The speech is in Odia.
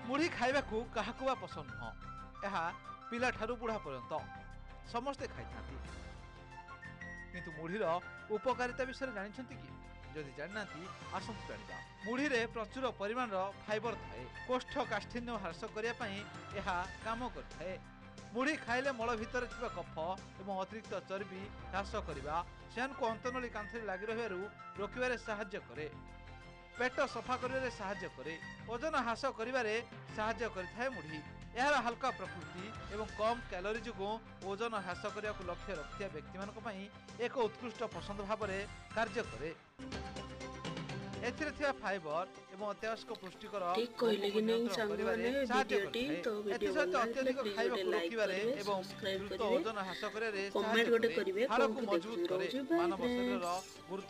ମୁଢ଼ି ଖାଇବାକୁ କାହାକୁ ବା ପସନ୍ଦ ନୁହଁ। ଏହା ପିଲାଠାରୁ ବୁଢ଼ା ପର୍ଯ୍ୟନ୍ତ ସମସ୍ତେ ଖାଇଥାନ୍ତି। କିନ୍ତୁ ମୁଢ଼ିର ଉପକାରିତା ବିଷୟରେ ଜାଣିଛନ୍ତି କି? ଯଦି ଜାଣିନାହାନ୍ତି, ଆସନ୍ତୁ ଜାଣିବା। ମୁଢ଼ିରେ ପ୍ରଚୁର ପରିମାଣର ଫାଇବର ଥାଏ। କୋଷ୍ଠକାଠିନ୍ୟ ହ୍ରାସ କରିବା ପାଇଁ ଏହା କାମ କରିଥାଏ। ମୁଢ଼ି ଖାଇଲେ ମଳ ଭିତରେ ଥିବା କଫ ଏବଂ ଅତିରିକ୍ତ ଚର୍ବି ହ୍ରାସ କରିବା, ସେମାନଙ୍କୁ ଅନ୍ତନଳୀ କାନ୍ଥରେ ଲାଗି ରହିବାରୁ ରୋକିବାରେ ସାହାଯ୍ୟ କରେ। ପେଟ ସଫା କରିବାରେ ସାହାଯ୍ୟ କରେ। ଓଜନ ହ୍ରାସ କରିବାରେ ସାହାଯ୍ୟ କରିଥାଏ ମୁଢ଼ି। ଏହାର ହାଲକା ପ୍ରକୃତି ଏବଂ କମ୍ କ୍ୟାଲୋରି ଯୋଗୁଁ ଓଜନ ହ୍ରାସ କରିବାକୁ ଲକ୍ଷ୍ୟ ରଖିଥିବା ବ୍ୟକ୍ତିମାନଙ୍କ ପାଇଁ ଏକ ଉତ୍କୃଷ୍ଟ ପସନ୍ଦ ଭାବରେ କାର୍ଯ୍ୟ କରେ। ଏଥିରେ ଥିବା ଫାଇବର ଏବଂ ଅତ୍ୟାବଶ୍ୟକ ପୁଷ୍ଟିକର ଠିକ୍ କହିଲେ ଭୋକକୁ କି ନାହିଁ ନିୟନ୍ତ୍ରଣ କରିବାରେ ସାଙ୍ଗମାନେ ସାହାଯ୍ୟ ଭିଡ଼ିଓଟି? କରିଥାଏ। ତ ଭିଡ଼ିଓ ଏଥିସହିତ ଭଲ ଲାଗିଥିଲେ ଅତ୍ୟଧିକ ପ୍ଲିଜ୍ ଖାଇବାକୁ ଗୋଟେ ଲାଇକ୍ ରୋକିବାରେ କରିବେ, ଏବଂ ସବସ୍କ୍ରାଇବ୍ ଦ୍ରୁତ କରିବେ, ଓଜନ ହ୍ରାସ କରିବାରେ କମେଣ୍ଟ ସାହାଯ୍ୟ ଗୋଟେ କରେ। କରିବେ ହାଡ଼କୁ କୋଉଠୁ ମଜବୁତ ଦେଖୁଛନ୍ତି। କରେ। ରହୁଛି, ବାଏ ମାନବ ଶରୀରର ଫ୍ରେଣ୍ଡସ୍। ଗୁରୁତ୍ୱ